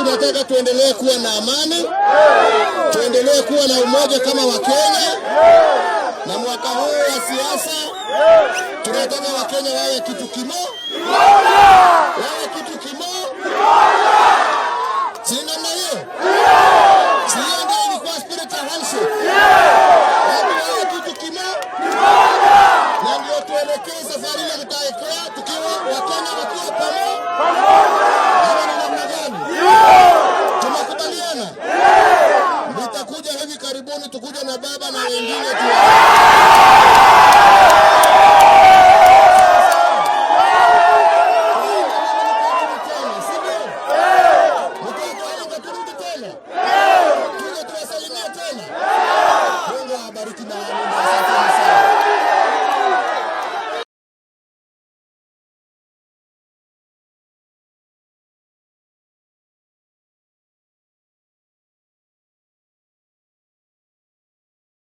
Tunataka tuendelee kuwa na amani, tuendelee kuwa na umoja kama Wakenya, na mwaka huu wa siasa tunataka Wakenya wawe kitu kimoja, wawe kitu kimoja.